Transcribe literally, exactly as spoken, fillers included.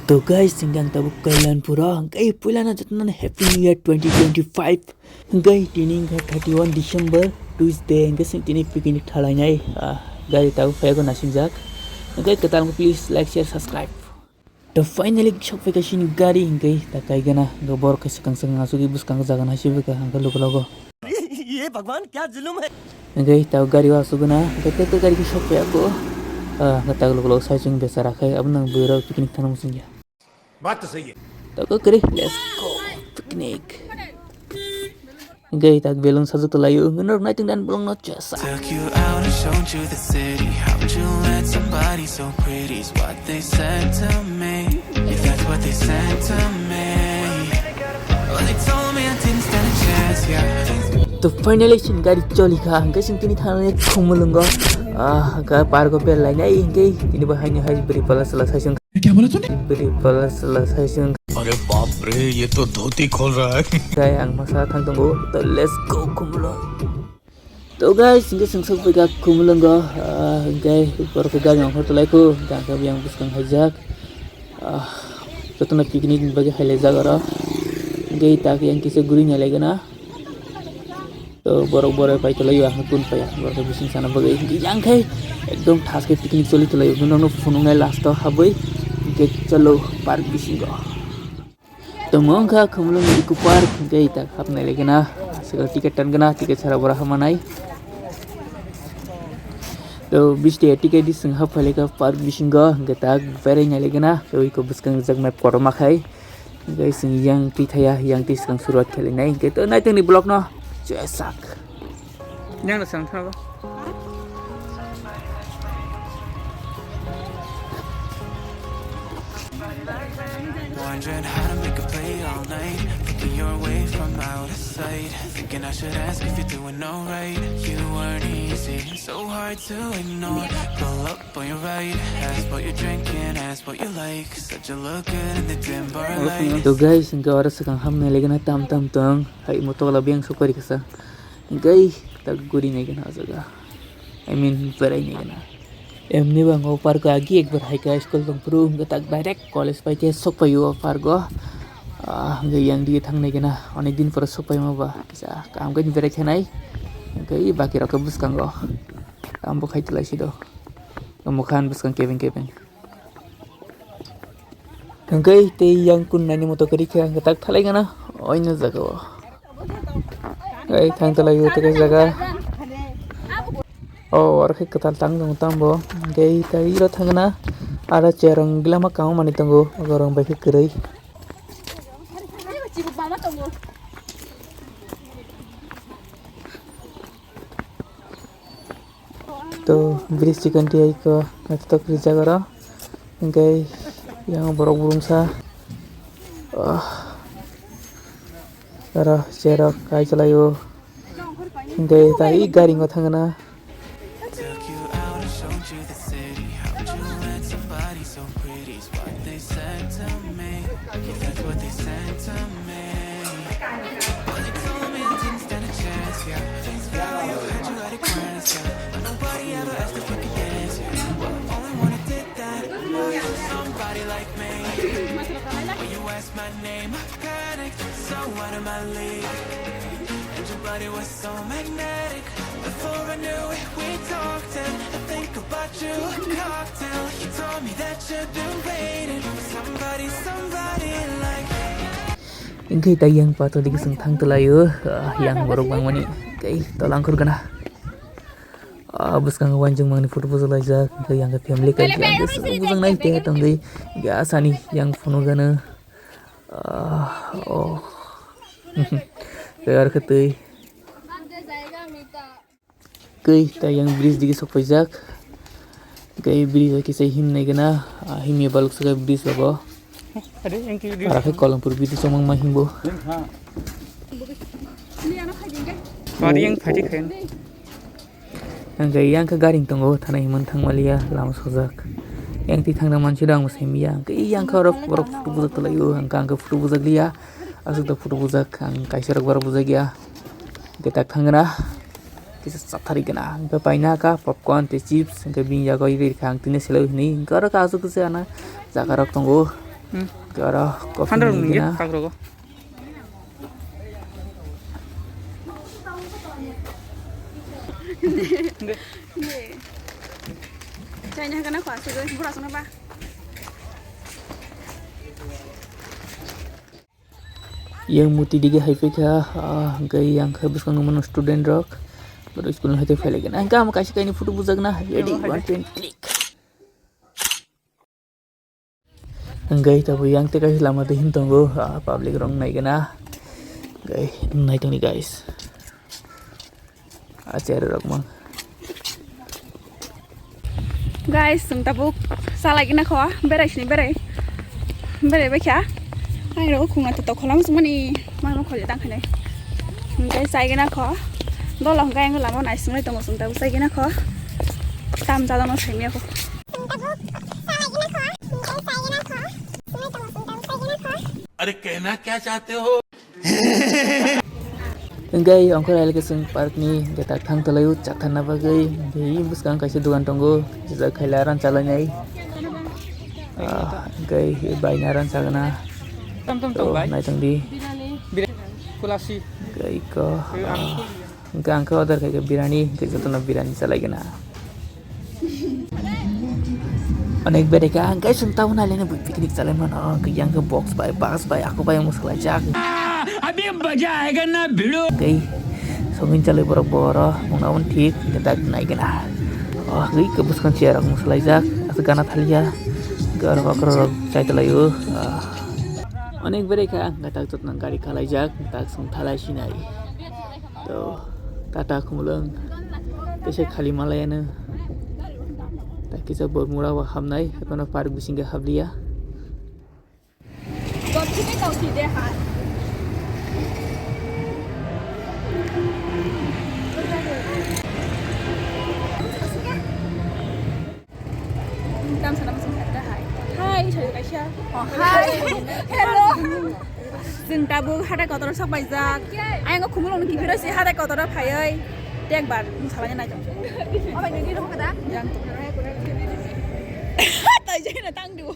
To guys, hingke ang tabuk Kailanpura, hingke puilano jotono Happy New Year twenty twenty-five. Hingke tini hingke thirty-one December, Tuesday, hingke sing tini picnic thalainai, ah, gari tabuk phaigo nasingjak. Hingke kwtal please like, share, subscribe. To finally sok phaika sini gari hingke ta kaigana, hingke borok kaisa kangsa kangsa asugwi bwskang jaga naisibika hingke lugo lugo. Ye Bhagwan, kya zulum hai? Hingke ta gari o asuguna, hingke ta gari ke sok phaiya ko. Ah, hingke ta lugo lugo sai chung besa rakhai, abo nang bwrwi rok picnic thangna muchungya. Baat to sahi hai. To ko kri, let's go picnic. Hingke ta balloon sajak tolaio, hingke norok naitung dan bolong no chesa. Took you out and showed you the city. How would you let somebody so pretty? Is what they said to me. If that's what they said to me. Well, they told me I didn't stand a chance, yeah. To finally sini gari choli kha, hingke sing tini thani khumulungo. Ah, hingke park o bel lainai, hingke tini bo haini hai bwrwi pala sala sai sung. क्या बोला तूने? Bwrwi pala sala sai sung. अरे बाप रे, ये तो धोती खोल रहा है। Khe ang masa thang tongo, to let's go khumulung. To guys, hingke sing sok phaika khumulungo, ah, hingke borok khe gari ongkhor tolai kho, hingke ang khe yang bwskang haijak. Ah, jotono picnic ni bagwi hailaijak oro. Hingke ta khe yang kisa guri nailaigana. To borok borok pai tolai ang kun paya, borok bising sana bagwi. Hingke yang khe ekdom thas khe picnic choli tolai, nokno phunuknai last o habwi. Hingke chalo park bisingo. Tongmo wngkha Khumulwng Eco Park, hingke ita hapnai lagina, aswk ticket tan gana, ticket sara bora hamanai. To bish tiya ticket di swng hap phailika park bisingo, hingke tak berai nai lagina, tei iko bwskang rijak map kotorma khai, hingke swng yang twi thaya, yang twi swkang suruat khelinai, hingke to naitongni vlog no chesak. Yang na sang thabo. Wondering how to make a play all night. Looking your way from out of sight. Thinking I should ask if you're doing alright. You weren't easy, so hard to ignore. Pull up on your right. Ask what you're drinking, ask what you like. Said you look good in the dim bar light. To guys, hingke oro swkang hamnai lagina tam tam tong. Hai motok la biyang sokori kasa. Hingke tak guri nai gana o jaga. I mean, berai nai gana. Emni bang o park o agi ekbar hai kha school tong phuru hingke tak direct college pai khe sok pai o park o. Ah, hingke yang dige thang nai gana. Onek din pore sok pai ma ba. Kisa kaham khe berai khe nai. Hingke baki rok khe bwskango. Kaham bo khai tolai si do. Mokhan bwskang kebeng kebeng. Hingke tei yang kun naini moto kwrwi khe ang tak thalai gana oino jaga o. Ei thang thalai o tei jaga. O aro khe kwtal tang tongo tambo. Hingke tei iro thang gana aro cherong glama kamo manwi tongo. Ogo rong bai khe kwrwi. To bridge chikan ti aiko naithotok rijak oro. Hingke yang borok burungsa. Ah. Oro cherok kai chwlaio. Hingke tai gari o thangna. Took you out and showed you the city. How would you let somebody so pretty? Is what they said to me. If that's what they said to me. Well, they told me I didn't stand a chance, yeah. Face value, had you at a glance, yeah. But nobody ever asked if we could dance, yeah. Well, if only one did that. Know you're somebody like me. When you asked my name, I panicked. So out of my league. And your body was so magnetic. Before I knew it, we talked and I think about you. Cocktail, you told me that you've been waiting for somebody, somebody like me. Hingke tai yang pato digi sing thang tulaio, ah, yang borok bangmani, hingke tolang khurgana. Ah, bwskango wansukmani photo bujak laijak, hingke yang family kaisa yang bujak nai te tongdi, ya sani yang phunukgana. Ah, oh. Kayar khe twi. Kei ta yang bridge digi sok paijak. Kei bridge o kisa himnai gana, ah, himya balok saka bridge rogo. Aro khe Kolampur bridge songmang ma himbo. Pari yang phaidi khayan. Hingke yang khe gari tongo, thana himani thangmaliya, lama sojak. Yang twi thangna mansi rang bo saimanya. Hingke yang khe oro borok photo bujak tonglaio, hingke ang khe photo bujak liya. Aswk da photo bujak, ang kaisa rok borok bujak ya. Hingke tak thangna, kisa chathari gana. Hingke paina ka popcorn tei chips, hingke bini yago iri kha ang tini selai hwnwi. Hingke oro kha aswk kisa ana jaga rok tongo. Hmm. Kara coffee Handar ni nungya gina. Kagrogo. Chai ni hagana khwa sugwi bura songna ba. Yang muti dige hai phaikha, ah, hwnkhe yang khe bwskango mano student rok, borok school ni hai phailaikha. Ang khe amo kaisa kainwi photo bujakna, ready, one, two, and click. Hwnkhe tabuk yang tei kaisa lama twi hin tongo, ah, public rok naigana. Hwnkhe naitongni guys. Ah, chair rok mang. Guys, chwng tabuk chalaigina kho, berai sini berai. Berai baikha. Ang rok khunga to tokholam sumani, mano kholi tang khanai. Hwnkhe chaigina kho. Dolo hwnkhe ang lama naisunglai tongo chwng tabuk chaigina kho. Tam jadano saimya kho. अरे कहना क्या चाहते हो? Hwnkhe ongkhor hai khe chwng park ni hwnkhe tak thang tolai o chak tharna bagwi, hwnkhe bwskango kaisa dogan tongo, jesa khaila ran chalainai. Ah, hwnkhe baina ran chagana. Tom tom tom bai. Naitong di. Bira-, kulasi. Hwnkhe iko, ah, hwnkhe ang khe order khaikha birani, hwnkhe jotono birani chalaigana. Onek bere kha, hwnkhe chwng tabuk nailai nw picnic chalai mano, hwnkhe yang khe box bai, bus bai, ako bai mwswk laijak. Abhi maza aayega na bhidu. Hwnkhe songwin chalai borok boro, mungna un thik, hwnkhe tak naigana. Oh, hwnkhe bwskango chair rok mwswk laijak, aswk gana thaliya, hwnkhe oro okra rok chai tolai o. Ah. Onek bere kha, hwnkhe tak jotono gari khalaijak, tak chwng thalai sinai. To, tata khumulwng. Teisa khali malaiano. Ta kisa Bormura o habnai, ekono park bisingo habliya. Tam sana masuk kata hai. Hai, saya kaisa. Oh, hai. Hello. Chwng tabuk hatai kotor sok paijak. Ayang khumulwng ni kibiro si hatai kotor phaioi. Tekbar salanya nai. Abai nini rohok da? Yang. Tai jai na tangdu.